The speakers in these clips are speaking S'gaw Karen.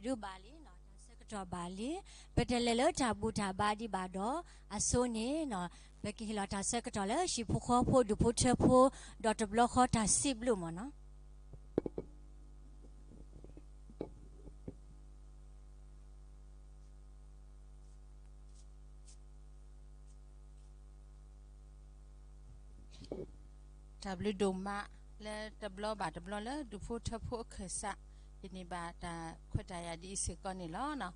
ဒုးဘၣ်လံ, တၢ်ဆၢကတီၢ်ဘၣ်လံ, ပတလဲၤလၢတၢ်ဘူၣ်တၢ်ဘါဒံးဘၣ်ဒီး အစိန့ၣ် ပကဟ့ၣ်လီၤတၢ်ဆၢကတီၢ်လၢ ဟံၣ်ဖိဃီဖိ ဒူၣ်ဖိထၢဖိ ဒီးတဘျီဃီတၢ်စံးဘျုးမ့ၢ်နီၤ. တၢ်ဘျုးဒိၣ်မး လၢတဘျီဘၣ်တဘျီလၢဒူၣ်ဖိထၢဖိအခၢၣ်စး ဟ့ၣ်န့ၢ်ဘၣ်တၢ်ခွဲးတၢ်ယာ်ဒ်အံၤစ့ၢ်ကီးန့ၣ်လီၤ.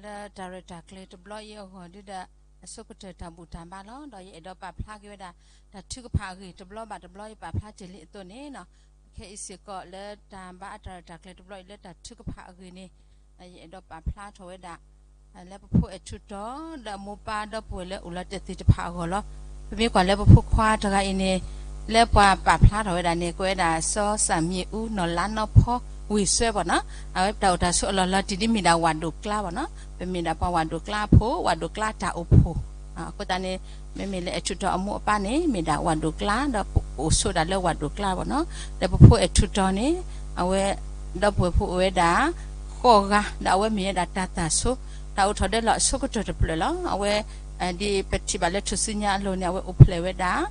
လၢတၢ်ရဲၣ်တၢ်ကျဲၤတဘျီအံၤအဂီၢ်ဒုဒီး အဆိကတၢၢ်တၢ်ဘူၣ်တၢ်ဘါလီၤ. ဒီးယအဲၣ်ဒိးပာ်ဖျါက့ၤဝဲဒၣ် တၢ်ထုကဖၣ်အဂ့ၢ်တဘျီဘၣ်တဘျီယပာ်ဖျါတ့ၢ်လံအသိးန့ၣ် ခဲအံၤစ့ၢ်ကီးလၢတၢ်ဘါအတၢ်ရဲၣ်တၢ်ကျဲၤတဘျီအံၤလၢတၢ်ထုကဖၣ်အဂ့ၢ်န့ၣ် ယအဲၣ်ဒိးပာ်ဖျါထီၣ်ဝဲဒၣ် လၢပဖိအဲၣ်ထူးတီၤ ဒီးမိၢ်ပၢ်ဒီပုၢ်ဝဲၢ်လၢအိၣ်လီၤတဲာ်သ့ၣ်တဖၣ်အဂီၢ်လီၤ. ပမ့ၢ်ကွၢ်လၢပဖိခွါတဂၤအံၤန့ၣ် လၢပှၤပာ်ဖျါထီၣ်ဝဲဒၣ်န့ၣ် ကဲဝဲဒၣ်စီၤစၣ်မံၣ်အူ နီၢ်လါနီၢ်ဖီ ဝ့ၢ်စွဲဘၣ်နီၤ. အဝဲတၢ်အိၣ်တၢ်ဆိးအလီၢ်လီၤတံၢ်ဒ်မ့ၢ်ဒၣ်ဝၣ်ဒိၣ်ကျါဘၣ်နီၤ. ပမ့ၢ်ဒၣ်ပှၤဝၣ်ဒိၣ်ကျါအဖိ ဝၣ်ဒိၣ်ကျါတၢ်အိၣ်ဖှိၣ် အဃိသတးန့ၣ် မ့မ့ၢ်လၢအဲၣ်ထူးတီၤအမိၢ်အပၢ်န့ၣ် မ့ၢ်ဒၣ်ဝၣ်ဒိၣ်ကျါ ဒီးအိၣ်ဆိးဒၣ်လၢဝၣ်ဒိၣ်ကျါဘၣ်နီၤ. ဒီးပဖိအဲၣ်ထူးတီၤန့ၣ် အဝဲ ဒီပုၢ်ဝဲၢ်ဖိအိၣ်ဝဲဒၣ် ဃိးဂၤ ဒီးအဝဲမ့ၢ်ဝဲဒၣ်တၢ်သၣ်ဆိ တၢ်အိၣ်ထီၣ်ဒၢလီၤအဆိကတၢၢ်တဖျၢၣ်လီၤ. အဝဲ ဒ်ပထံၣ်ဘၣ်လၢထူၣ်စုညါအလိၤန့ၣ် အဝဲအိၣ်ဖျဲၣ်ဝဲဒၣ်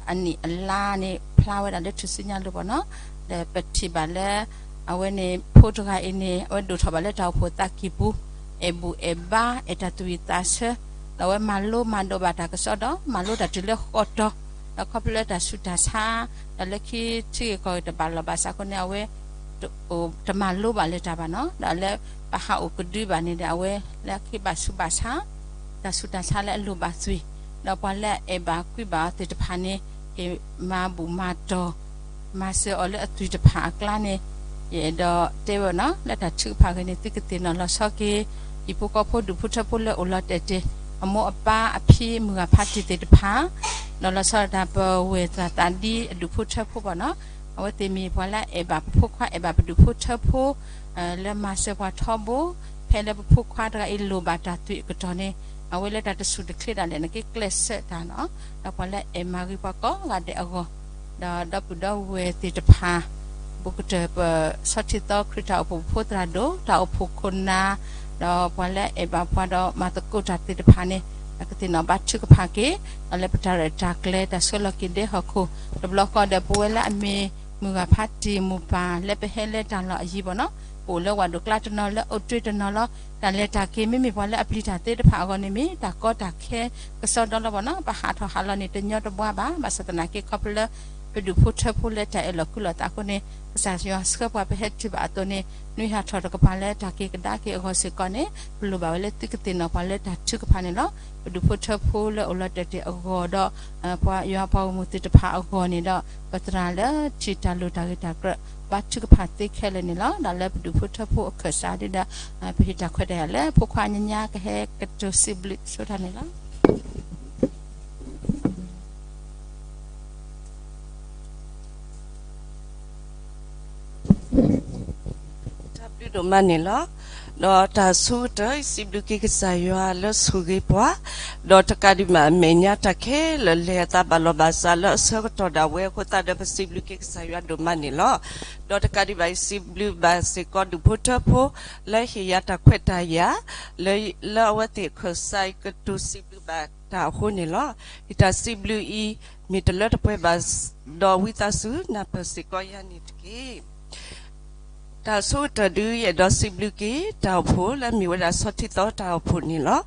အနံၣ်အလါန့ၣ် ဖျါဝဲဒၣ်လၢထူၣ်စုညါအလိၤဘၣ်နီၤ. ဒီးပထံၣ်ဘၣ်လၢ အဝဲန့ၣ် ဖိတဂၤအံၤန့ၣ် အဝဲဒိၣ်ထီၣ်ဘၣ်လၢတၢ်အိၣ်ဖှိၣ်သးကံၢ်ပူၤ အဲၣ်ဘူၣ်အဲၣ်ဘါ အဲၣ်တၢ်သူၣ်ဝံၣ်သးဆၢ ဒီးအဝဲမၤလိမၤဒိးဘၣ်တၢ်ကစီဒီ မၤလိတၢ်တုၤလၢဃိးတီၤ ဒီးခီဖျိလၢတၢ်ဆူးတၢ်ဆါ ဒီးလၢခံထံဂ့ၢ်ကီၢ်ဂ့ၢ်တဘၣ်လီၢ်ဘၣ်ဆၣ်အဃိန့ၣ် အဝဲ တမၤလိဘၣ်လၢၤတၢ်ဘၣ်နီၤ. ဒီးလၢပဟးအိၣ်ကဒုဘၣ်န့ၣ်ဒီး အဝဲလၢခံဘၣ်ဆူးဘၣ်ဆါ တၢ်ဆူးတၢ်ဆါလၢအလိၣ်ဘၣ်သွံၣ် ဒီးပှၤလၢအအဲၣ်ဘၣ်ကွံဘၣ်အီၤသ့ၣ်တဖၣ်န့ၣ် က့ၤမၤဘူၣ်မၤတီၢ် မၤစၢၤအီၤလၢအသွံၣ်တဖၣ်အကျါန့ၣ် ယအဲၣ်ဒိးတဲဝဲနီၤ လၢတၢ်ထုကဖၣ်ဂ့ၢ်န့ၣ် သုကသ့ၣ်နီၣ်လီၤဆီက့ၤ ဟံၣ်ဖိဃီဖိဒူၣ်ဖိထၢဖိလၢအိၣ်လီၤတဲာ်တ့ၢ် အမိၢ်အပၢ်အဖံမုၢ်ဂၤဖးတံၢ်သ့ၣ်တဖၣ် ဒီးလီၤဆီဒၣ်တၢ်ပဝဲၢ်သးသးဒ်အဒူၣ်ဖိထၢဖိဘၣ်နီၤ. အဝဲသ့ၣ်မ့ၢ်ပှၤလၢအအဲၣ်ဘၣ်ပဖိခွါ အဲၣ်ဘၣ်ပဒူၣ်ဖိထၢဖိ လၢမၤစၢၤပှၤထီဘိ ဖဲလၢပဖိခွါတဂၤအံၤလိၣ်ဘၣ်တၢ်သွံၣ်အကတီၢ်န့ၣ် အဝဲလၢတၢ်တဆူၣ်တချ့ဒၣ်လဲာ်န့ၣ် ကကျဲးစၢးတၢ်နီၤ ဒီးပှၤလၢအအဲၣ်မၤဂ့ၤပှၤကိးဂၤဒဲးအဂီၢ် ဒီးဒီပုၢ်ဒီဝဲၢ်သ့ၣ်တဖၣ် ဘူးကတၢၢ်ပ ဆီထံသီခရံာ်တၢ်အိၣ်ဖှိၣ်ဖိသရၣ်ဒိၣ် တၢ်အိၣ်ဖှိၣ်ခိၣ်နၢ် ဒီးပှၤလၢအအဲၣ်ဘၣ်ပှၤဒီးမၤသကိးတၢ်သ့ၣ်တဖၣ်န့ၣ် အကသ့ၣ်နီၣ်ဘါထုကဖၣ်က့ၤ ဒီးလၢပတၢ်ရဲၣ်တၢ်ကျဲၤတၢ်ဆှၢလီၤက့ၤဒဲဟီၣ်ခိၣ် တဘျီဃီဒီးပဝဲလၢအမ့ၢ်မုၢ်ဂၤဖးတံၢ်မိၢ်ပၢ်လၢပဟဲလၢတၢ်လီၢ်အယံၤဘၣ်နီၤ ပအိၣ်လၢဝၣ်ဒိၣ်ကျါတနီၤလၢအိၣ်တ့ၢ်တနီၤလီၤ တၢ်လဲၤတၢ်က့ၤ မ့မ့ၢ်ပှၤလၢအပျံၤတၢ်သ့ၣ်တဖၣ်အဂီၢ်န့ၣ်မ့ၢ် တၢ်ကီတၢ်ခဲကစီဒီလီၤဘၣ်နီၤ ပဟးထီၣ်ဟးလီၤန့ၣ် တညီတဘှါဘၣ် ဘၣ်ဆၣ်သနာ်က့ခီဖျိလၢ ပဒူၣ်ဖိထၢဖိလၢတၢ်အဲၣ်လီၤကွံလီၤသးအဃိန့ၣ် ကစၢ်ယွၤဆှၢပှၤပဟဲတုၤဘၣ်အသိးန့ၣ် နွံဟးထီၣ်တကပၤလၢတၢ်က့ၤကဒါက့ၤအဂီၢ်စ့ၢ်ကီးန့ၣ် ပလိၣ်ဘၣ်ဝဲလၢသုကသ့ၣ်နီၣ်ပှၤလၢတၢ်ထုကဖၣ်န့ၣ်လီၤ. ပဒူၣ်ဖိထၢဖိလၢအိၣ်လီၤတဲာ်တ့ၢ်အဂီၢ်ဒီး ပှၤယွၤပှၤဂီၢ်မုၢ်သ့ၣ်တဖၣ်အဂီၢ်န့ၣ်ဒီး ပသရၣ်လၢထံၣ်တၢ်လိၣ်တၢ်ဂ့ၤတၢ်ကြၢး ဘါထုကဖၣ်သ့ခဲလၢာ်န့ၣ်လီၤ. ဒီးလၢပဒူၣ်ဖိထၢဖိအခၢၣ်စးဒ်ဒီး ပဟ့ၣ်တၢ်ခွဲးတၢ်ယာ်လၢ ဖိခွါညါညါကဟဲကတိၤစံးဘျုးဆိတၢ်န့ၣ်လီၤ. တၢ်ဘျုးဒိၣ်မးန့ၣ်လီၤ. ဒီးတၢ်ဆိကတၢၢ် စံးဘျုးက့ၤကစၢ်ယွၤလၢဆိၣ်ဂ့ၤပှၤ, ဒီးတကးဒံးဘၣ်အမဲာ်ညါတၢ်ခဲလၢာ် လဲၤအသးဘၣ်လီၢ်ဘၣ်စးလၢအဆၢကတီၢ်ဒၣ်ဝဲအဃိသတးဒီး ပစံးဘျုးက့ၤကစၢ်ယွၤဒိၣ်မးန့ၣ်လီၤ. ဒီးတကးဒံးဘၣ် ယစံးဘျုးဘၣ်စ့ၢ်ကီးဒူၣ်ဖိထၢဖိ လၢဟ့ၣ်ယၤတၢ်ခွဲးတၢ်ယာ် လၢအဝဲသ့ၣ်ခၢၣ်စးကတိၤစံးဘျုးဘၣ်တၢ်အဃိန့ၣ်လီၤ. ယတၢ်စံးဘျုးအံၤ မ့ၢ်တလၢတပှဲၤဘၣ် ဒီးဝံသးစူၤနၢ်ပၢၢ်စ့ၢ်ကီးယၤန့ၣ်တက့ၢ်. တၢ်ဆိကတၢၢ်ဒု ယအဲၣ်ဒိးစံးဘျုးက့ၤ တၢ်အိၣ်ဖှိၣ်လၢအမ့ၢ်ဝဲဒၣ်ဆီထံသီတၢ်အိၣ်ဖှိၣ်န့ၣ်လီၤ.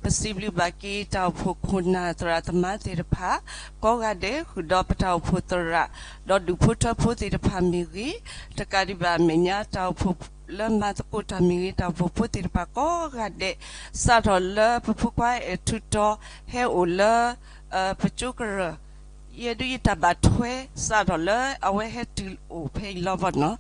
ပစံးဘျုးဘၣ်က့ၤတၢ်အိၣ်ဖှိၣ်ခိၣ်နၢ်သရၣ်သမါသ့ၣ်တဖၣ် ကိးဂၤဒဲး ဃုာ်ဒီးပတၢ်အိၣ်ဖှိၣ်သရၣ် ဒီးဒူၣ်ဖိထၢဖိသ့ၣ်တဖၣ်မ့ၢ်ဂ့ၤ, တကးဒံးဘၣ်အမဲာ်ညါတၢ်အိၣ်ဖှိၣ်လၢမၤသကိးတၢ်မ့ၢ်ဂ့ၤ တၢ်အိၣ်ဖှိၣ်ဖိသ့ၣ်တဖၣ်ကိးဂၤဒဲး စးထီၣ်လၢပဖိခွါအဲၣ်ထူးတီၤ ဟဲအိၣ်လၢ ပကၠိကရၢၢ် ယဲဒုးယတၢ်ဘၣ်ထွဲ စးထီၣ်လၢအဝဲဟဲတုၤအိၣ်ဖဲအံၤလီၤဘၣ်နီၤ.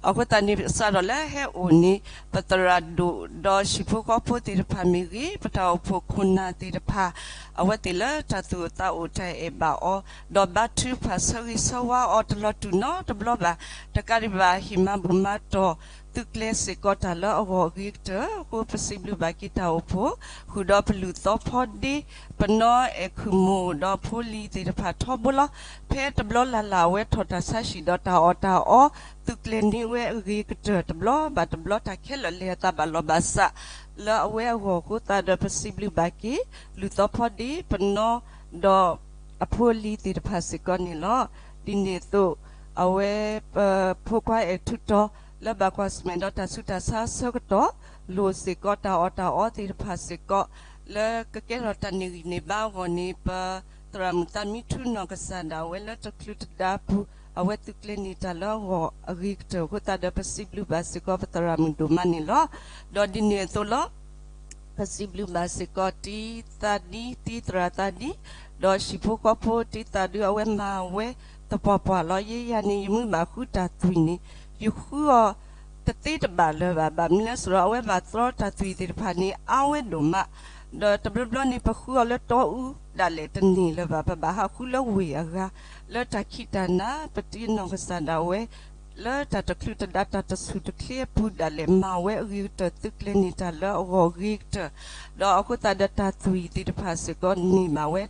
အဃိသတးန့ၣ် စးထီၣ်လၢဟဲအိၣ်န့ၣ် ပသရၣ်ဒိၣ်ဒီးဟံၣ်ဖိဃီဖိသ့ၣ်တဖၣ်မ့ၢ်ဂ့ၤ, ပတၢ်အိၣ်ဖှိၣ်ခိၣ်နၢ်သ့ၣ်တဖၣ် အဝဲသ့ၣ်လၢတၢ်သူၣ်အိၣ်သးအိၣ်တၢ်အဲၣ်ဘၣ်အီၤ, ဒီးဘါထုကဖၣ်ဆၢဂ့ၤဆၢဝါအီၤတလီၤတူာ်နီတဘျီဘၣ်. တကးဒံးဘၣ် ဟ့ၣ်မၤဘူၣ်မၤတီၢ် သုးကျဲၤစ့ၢ်ကီးတၢ်လၢအဂီၢ်အဂ့ၤကတၢၢ်အဃိ ပစံးဘျုးဘၣ်က့ၤတၢ်အိၣ်ဖှိၣ် ဃုာ်ဒီးပလုၢ်သီဖီဒ့ ပနီၢ်အဲၣ်ခုၣ်မိၢ်ဒီးဖိလံၤသ့ၣ်တဖၣ်ထီဘိလီၤ. ဖဲတဘျီလၢ်လၢ်အဝဲထီၣ်တၢ်ဆါဟံၣ်ဒီးတၢ်အီၣ်တၢ်အီ သုးကျဲၤန့ၢ်ဝဲအဂ့ၤကတၢၢ်တဘျီဘၣ်တဘျီ တၢ်ခဲလၢာ်လဲၤအသးဘၣ်လီၤဘၣ်စး လၢအဝဲအဂီၢ်အဃိသတးဒီး ပစံးဘျုးဘၣ်က့ၤ လုၢ်သီဖီဒ့ ပနီၢ် ဒီးအဖိအလံၤသ့ၣ်တဖၣ်စ့ၢ်ကီးန့ၣ်လီၤ. ဒ်န့ၣ်အသိး အဝဲပဖိခွါအဲၣ်ထူတီၤ လၢဘၣ်ကွၢ်ဆၢၣ်မဲာ်ဒီးတၢ်ဆူးတၢ်ဆါအဆၢကတီၢ် လိၣ်စ့ၢ်ကီးတၢ်အီၣ်တၢ်အီသ့ၣ်တဖၣ်စ့ၢ်ကီး လၢကကဲထီၣ်တၢ်န့ၢ်ဂံၢ်န့ၢ်ဘါအဂီၢ်န့ၣ် ပသရၣ်မုၣ်သးမံထူနီၢ်ကစၢ်ဒၣ်ဝဲလၢတချုးတဒါပူၤ အဝဲသုးကျဲၤန့ၢ်တၢ်လၢအဂီၢ်အဂ့ၤကတၢၢ်အဃိသတးဒီး ပစံးဘျုးဘၣ်စ့ၢ်ကီးပသရၣ်မုၣ်ဒိၣ်မးန့ၣ်လီၤ. ဒီးဒ်န့ၣ်အသိးလီၤ ပစံးဘျုးဘၣ်စ့ၢ်ကီးတံၤသးဒံ တံၤသရၣ်သးဒံ ဒီးဟံၣ်ဖိဃီဖိတံၤသးဒု အဝဲမၤဝဲသပှၢ်ပှၢ်လီၤ. ယဲယၤန့ၣ် ယမ့ၢ်ဘၣ်ဃုတၢ်သွံၣ်န့ၣ် ယဃုအီၤတသ့တဘၣ်လၢၤဘၣ်. ဘၣ်မနုၤလဲၣ်ဆိုဒီး အဝဲဘၣ်သြီတၢ်သွံၣ်သ့ၣ်တဖၣ်န့ၣ် အါဝဲဒိၣ်မး ဒီးတဘျီဘျီန့ၣ် ပဃုအီၤလၢတီအူဒၣ်လဲာ်တန့ၢ်လၢၤဘၣ်. ပဘၣ်ဟးဃုလၢဝ့ၢ်အဂၤ လၢတၢ်ခံးတၢ်နၤ ပတံၤနီၢ်ကစၢ်ဒၣ်ဝဲ လၢတၢ်တချုးတဒါတၢ်တဆူၣ်တချ့အပူၤဒၣ်လဲာ် မၤဝဲအဂ့ၤကတၢၢ် သုးကျဲၤန့ၢ်တၢ်လၢအဂီၢ်အဂ့ၤကတၢၢ်, ဒီးအဃိသတးဒီးတၢ်သွံၣ်သ့ၣ်တဖၣ်စ့ၢ်ကီးန့ၢ်ဘၣ်ဝဲ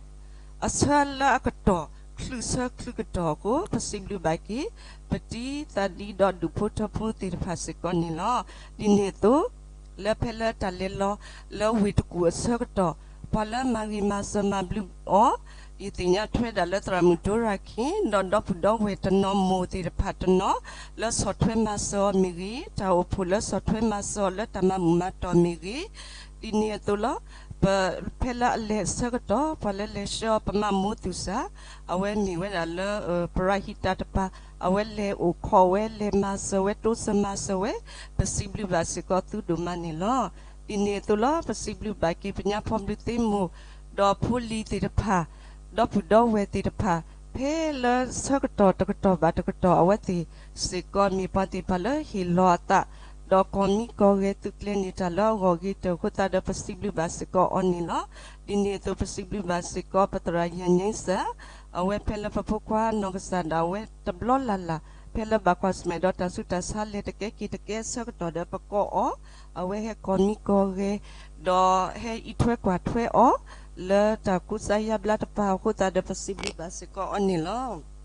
အဆၢလၢအကတီၢ် ချုးဆၢချုးကတီၢ်အဃိ ပစံးဘျုးဘၣ်က့ၤ ပတံၤသးဒံဒီးဒူၣ်ဖိထၢဖိသ့ၣ်တဖၣ်စ့ၢ်ကီးန့ၣ်လီၤ. ဒ်န့ၣ်အသိး လၢဖဲလၢတၢ်လဲၤလီၤလၢဝ့ၢ်တကူၣ်အဆၢကတီၢ် ပှၤလၢမၤဂ့ၤမၤစၢၤမၤဘျုးအီၤ ယသ့ၣ်ညါထွဲဒၣ်လၢသရၣ်မုၣ်ဒိရၤခ့ၣ် ဒီးဒီပုၢ်ဒီဝဲၢ်တနီၤမိၢ်သ့ၣ်တဖၣ်တနီၤ လၢဆီၣ်ထွဲမၤစၢၤအီၤမ့ၢ်ဂ့ၤ, တၢ်အိၣ်ဖှိၣ်လၢဆီၣ်ထွဲမၤစၢၤအီၤလၢတၢ်မၤမုာ်မၤတီၢ်မ့ၢ်ဂ့ၤ, ဒ်န့ၣ်အသိးလီၤ. ပဖဲလၢအလဲၤအဆၢကတီၢ် ပှၤလၢလဲၤဆှၢအီၤ ပမၤမိၢ်သူၣ်စၢ် အဝဲမ့ၢ်ဝဲဒၣ်လၢ ပရၤဟံးတၢ်တပၤ အဝဲလဲၤအိၣ်ခိးဝဲ လဲၤမၤစၢၤဝဲ တိစၢၤမၤစၢၤဝဲ, ပစံးဘျုးဘၣ်စ့ၢ်ကီးသုဒိၣ်မးန့ၣ်လီၤ. ဒ်န့ၣ်အသိးလီၤ. ပစံးဘျုးဘၣ်က့ၤပညါဖီဘျုးသ့မိၢ် ဒီးဖိလံၤသ့ၣ်တဖၣ် ဒီပုၢ်ဒီဝဲၢ်သ့ၣ်တဖၣ် ဖဲလၢဆၢကတီၢ်တကတီၢ်ဘၣ်တကတီၢ် အဝဲသ့ၣ်စ့ၢ်ကီးမ့ၢ်ပှၤသ့ၣ်တဖၣ်လၢဟ့ၣ်လီၤအသး ဒီးကီၢ်မံကီၢ်ဂဲၤသုးကျဲၤန့ၢ်တၢ်လၢအဂီၢ်အဂ့ၤကတၢၢ်အဃိသတးဒီး ပစံးဘျုးဘၣ်စ့ၢ်ကီးအီၤန့ၣ်လီၤ. ဒ်န့ၣ်အသိးပစံးဘျုးဘၣ်စ့ၢ်ကီးပသရၣ်ယၤညါစၢ် အဝဲဖဲလၢပဖိခွါနီၢ်ကစၢ်ဒၣ်ဝဲတဘျီလၢ်လၢ် ဖဲလၢဘၣ်ကွၢ်ဆၢၣ်မဲာ်ဒီးတၢ်ဆူးတၢ်ဆါလဲၤတကဲက့ၤတကဲအဆၢကတီၢ်ဒီး ပကိးအီၤ အဝဲဟဲကီၢ်မံကီၢ်ဂဲၤ ဒီးဟဲအံးထွဲကွၢ်ထွဲအီၤ လၢတၢ်ကူစါယါဘျါတပၤအဃိသတးဒီး ပစံးဘျုးဘၣ်စ့ၢ်ကီးအီၤန့ၣ်လီၤ.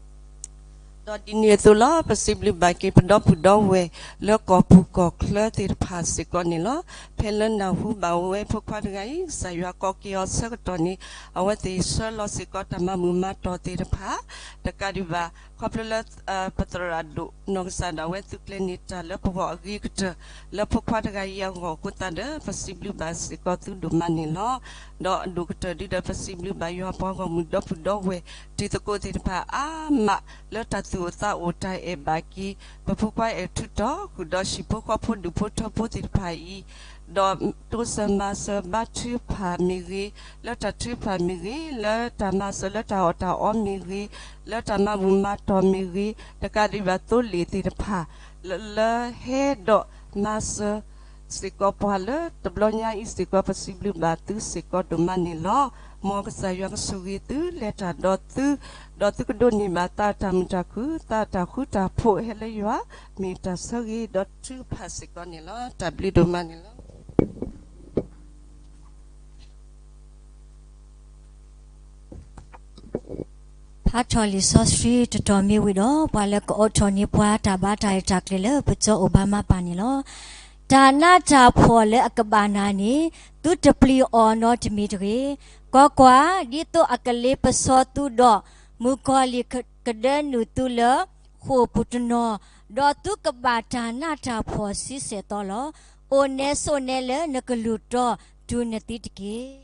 ဒီးဒ်န့ၣ်အသိးလီၤ. ပစံးဘျုးဘၣ်က့ၤပဒီပုၢ်ဒီဝဲၢ်လၢကီၢ်ပူၤကီၢ်ချၢသ့ၣ်တဖၣ်စ့ၢ်ကီးန့ၣ်လီၤ. ဖဲလၢနၢ်ဟူဘၣ်ဝဲဖိခွါတဂၤအံၤ ကစၢ်ယွၤကိးက့ၤအီၤဆၢကတီၢ်န့ၣ် အဝဲသ့ၣ်ဆှၢလီၤစ့ၢ်ကီးတၢ်မၤမုာ်မၤတီၢ်သ့ၣ်တဖၣ် တကးဒံးဘၣ် ခီဖျိလၢ ပသရၣ်ဒိၣ်နီၢ်ကစၢ်ဒၣ်ဝဲသုးကျဲၤန့ၢ်တၢ်လၢပဂီၢ်အဂ့ၤကတၢၢ် လၢဖိခွါတဂၤအံၤအဂီၢ်အဃိသတးဒီး ပစံးဘျုးဘၣ်စ့ၢ်ကီးသုဒိၣ်မးန့ၣ်လီၤ. ဒီးအဒိၣ်ကတၢၢ်ဒုဒီး ပစံးဘျုးဘၣ်ယွၤပှၤဂီၢ်မုၢ်ဒီပုၢ်ဒီဝဲၢ်တံၤသကိးသ့ၣ်တဖၣ်အါမး လၢတၢ်သူၣ်အိၣ်သးအိၣ်တၢ်အဲၣ်ဘၣ်က့ၤ ပဖိခွါအဲၣ်ထူတီၤ ဃုာ်ဒီးဟံၣ်ဖိဃီဖိဒူၣ်ဖိထၢဖိသ့ၣ်တဖၣ်အံၤ ဒီးတိစၢၤမၤစၢၤဘါထုကဖၣ်မ့ၢ်ဂ့ၤ, လၢတၢ်ထုကဖၣ်မ့ၢ်ဂ့ၤ, လၢတၢ်မၤစၢၤလၢတၢ်အီၣ်တၢ်အီမ့ၢ်ဂ့ၤ, လၢတၢ်မၤဘူၣ်မၤတီၢ်မ့ၢ်ဂ့ၤ, တကးဒံးဘၣ်သိလ့ၣ်သ့ၣ်တဖၣ် လၢဟဲဒီးမၤစၢၤစ့ၢ်ကီးပှၤလၢတဘျီညါအံၤစ့ၢ်ကီး ပစံးဘျုးဘၣ်သုစ့ၢ်ကီးဒိၣ်မးန့ၣ်လီၤ. မ်ကစၢ်ယွၤကဆိၣ်ဂ့ၤသု လဲၤတၢ်ဒီးသု ဒီးသုကဒိးန့ၢ်ဘၣ်သးအတၢ်မုာ်တၢ်ခုၣ် သးအတၢ်ဃူတၢ်ဖိးဟဲလၢယွၤ မ့ၢ်တၢ်ဆၢဂ့ၤဒီးထုကဖၣ်စ့ၢ်ကီးန့ၣ်လီၤ. တၢ်ဘျုးဒိၣ်မးန့ၣ်လီၤ. ဖးထီၣ်လံာ်စီဆှံတတီၤမ့ၢ်ဝံၤဒီး ပှၤလၢကအိးထီၣ်န့ၢ်ပှၤတၢ်ဘါတၢ်ရဲၣ်တၢ်ကျဲၤလၢ ပကၠီအိၣ်ဘါမၤပၢ်န့ၣ်လီၤ. တၢ်နးတၢ်ဖှီၣ်လၢအကဘၣ်နၤန့ၣ် သုတပျံၤအီၤနီတမံၤတဂ့ၤ. ကွၢ်ကွၢ်, ဒ်သိးအကလ့ပစီသုဒီး မုၣ်ကီၤလံၢ်ကဒၢနုာ်သုလၢဃိာ်ပူၤတနီၤ, ဒီးသုကဘၣ်တၢ်နးတၢ်ဖှီၣ်ဆံဆဲၣ်သီလီၤ. အိၣ်နဲဆိးနဲလၢနကလုၢ်တီတုၤနသံတက့ၢ်.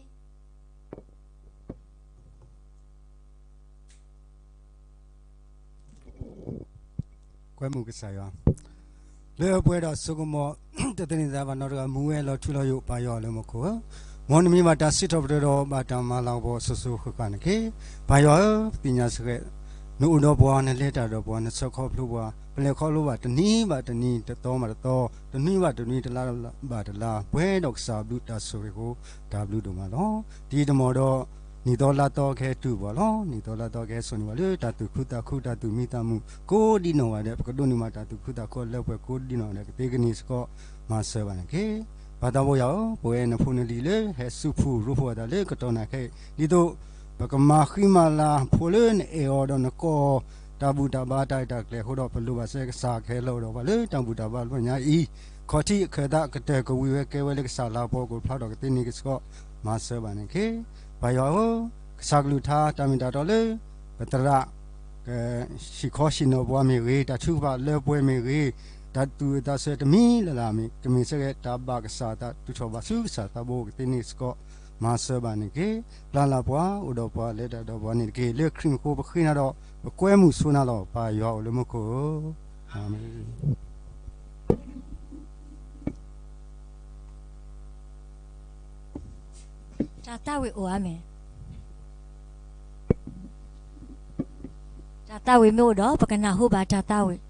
ကွဲမုာ်ကစၢ်ယွၤ, လၢပှဲၤဒီးစိကမီၤ တသန့ၤသးဘၣ်နီတဂၤ မူဝဲလီၤထူလီၤယိာ် ပၢ်ယွၤလၢမူခိၣ်ဧၢ, မ်နမံၤဘၣ်တၢ်စံးထီၣ်ပတြၢၤဒီး ဘၣ်တၢ်မၤလၤကပီၤအစိၤစိၤဃၣ်ဃၣ်န့ၣ်တက့ၢ်. ပၢ်ယွၤဧၢ, ပသ့ၣ်ညါစ့ၢ်ကီး နအိၣ်ဒီးပှၤ, နလဲၤတၢ်ဒီးပှၤ, နဆှၢခီဖျိပှၤ, ပလဲၤခီဖျိဘၣ်တနံၤဘၣ်တနံၤ, တသီဘၣ်တသီ, တနွံဘၣ်တနွံ, တလါဘၣ်တလါ, ပှဲၤဒီးကစၢ်အဘျုးတၢ်ဆိၣ်ဂ့ၤအဃိ တၢ်ဘျုးဒိၣ်မးလီၤ. တံၤတမီၢ်ဒီး နံၣ်သီလါသီကဟဲတုၤပှၤလီၤ. နံၣ်သီလါသီကဟဲစိာ်န့ၢ်ပှၤလၢတၢ်သူၣ်ခုသးခု တၢ်သူၣ်မံသးမုာ်ကိးဒံနီၢ်ဂၤဒဲး, ပကဒိးန့ၢ်ဘၣ်တၢ်သူၣ်ခုသးခုလၢပှဲၤကိးဒံနီၢ်ဂၤဒဲး, ကသ့ကန့ၢ်စ့ၢ်ကီးမၤစၢၤဘၣ်န့ၣ်တက့ၢ်. ပၢ်သးဘိယွၤဧၢ, ပဝဲနဖိနလံၤလၢဟဲစူးဖှူရိဖှူအသးလၢကတီၢ်နၣ်ခဲအံၤ, ဒ်သိး ပကမၤဃံမၤလၤဖိလၢနအဲၣ်အီၤဒီးနကိးအီၤ, တၢ်ဘူၣ်တၢ်ဘါတၢ်ရဲၣ်တၢ်ကျဲၤအဃိဒီး ပလိၣ်ဘၣ်စ့ၢ်ကီးကစၢ်ကဟဲလီၤဒီးပှၤလၢတၢ်ဘူၣ်တၢ်ဘါလၢညါအံၤ, ခီၣ်ထံးအခၢၣ်သးကတၢၢ်ကဝံၤဝဲကဲဝဲလၢကစၢ်လၤကပီၤကဖျါထီၣ် ကသ့န့ၢ်စ့ၢ်ကီးမၤစၢၤဘၣ်န့ၣ်တက့ၢ်. ပၢ်ယွၤဧၢ, ကစၢ်ကလုၢ်ကထါတၢ်မ့ၢ်တၢ်တီလၢ ပသရၣ် ဟံၣ်ခီဟံၣ်နီၤပှၤမ့ၢ်ဂ့ၤ, တၢ်ထုကဖၣ်လၢပှဲၤမ့ၢ်ဂ့ၤ, တၢ်သူၣ်အုးသးဆၢတမံၤလၢ်လၢ်မ့ၢ် ကမ့ၢ်စ့ၢ်ကီးတၢ်ဘၣ်ကစၢ်အသး တုၤထီၣ်ဘၣ်ဆူကစၢ်သးဘိ ကသ့န့ၢ်စ့ၢ်ကီးမၤစၢၤဘၣ်န့ၣ်တက့ၢ်. ပျၢ်လၢ်ပှၤ အိၣ်ဒီးပှၤ လဲၤတၢ်ဒီးပှၤန့ၣ်တက့ၢ်. လၢခရံာ်မံၤအဃိပဃ့နၤဒီး ပကွဲမုာ်ဆိနၤလီၤ. ပၢ်ယွၤအိၣ်လၢမူခိၣ်ဧၢ, အၤမ့ၣ်. တၢ်သးဝံၣ်အိၣ်ဧါမ့ၢ်, တၢ်သးဝံၣ်မ့ၢ်အိၣ်ဒီး ပကနၢ်ဟူဘၣ်တၢ်သးဝံၣ်.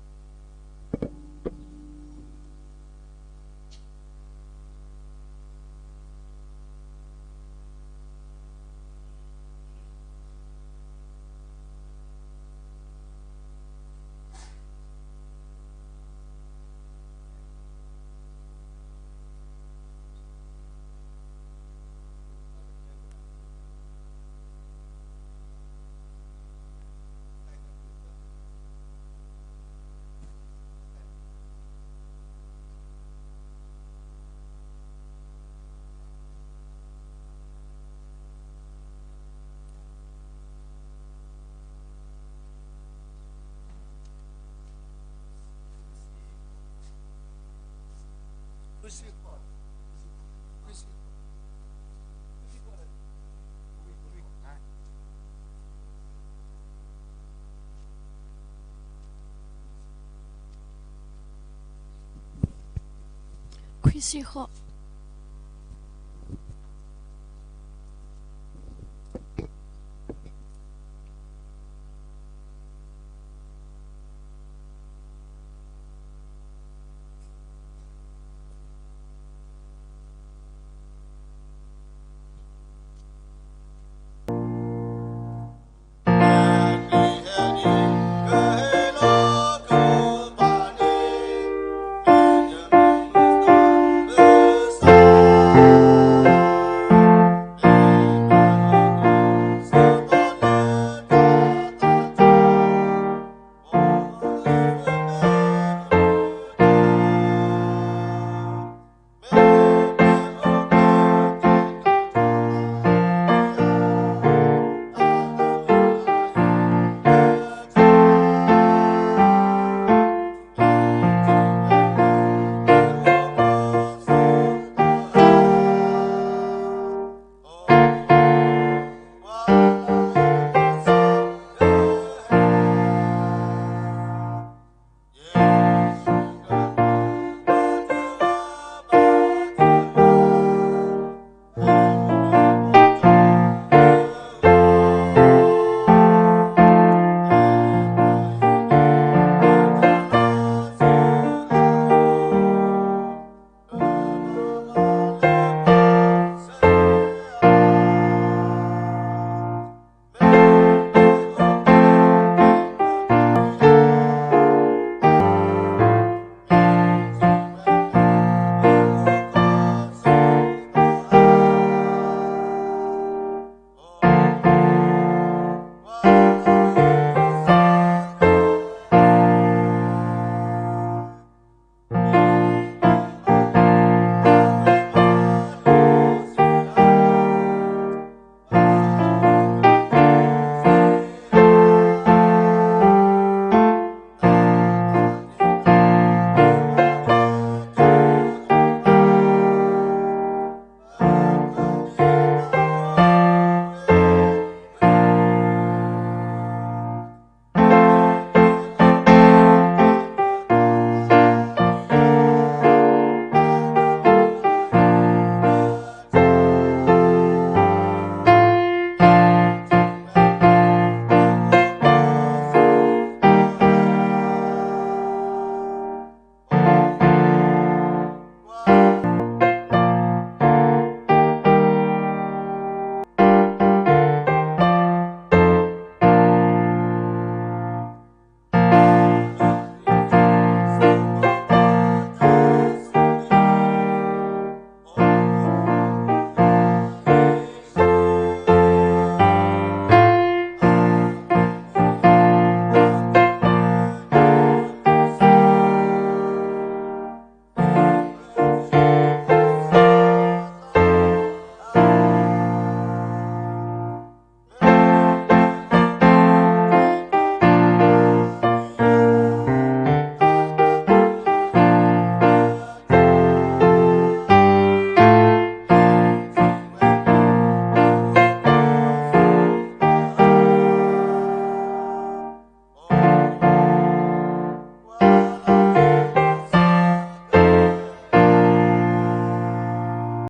ခွံဆံဃိး.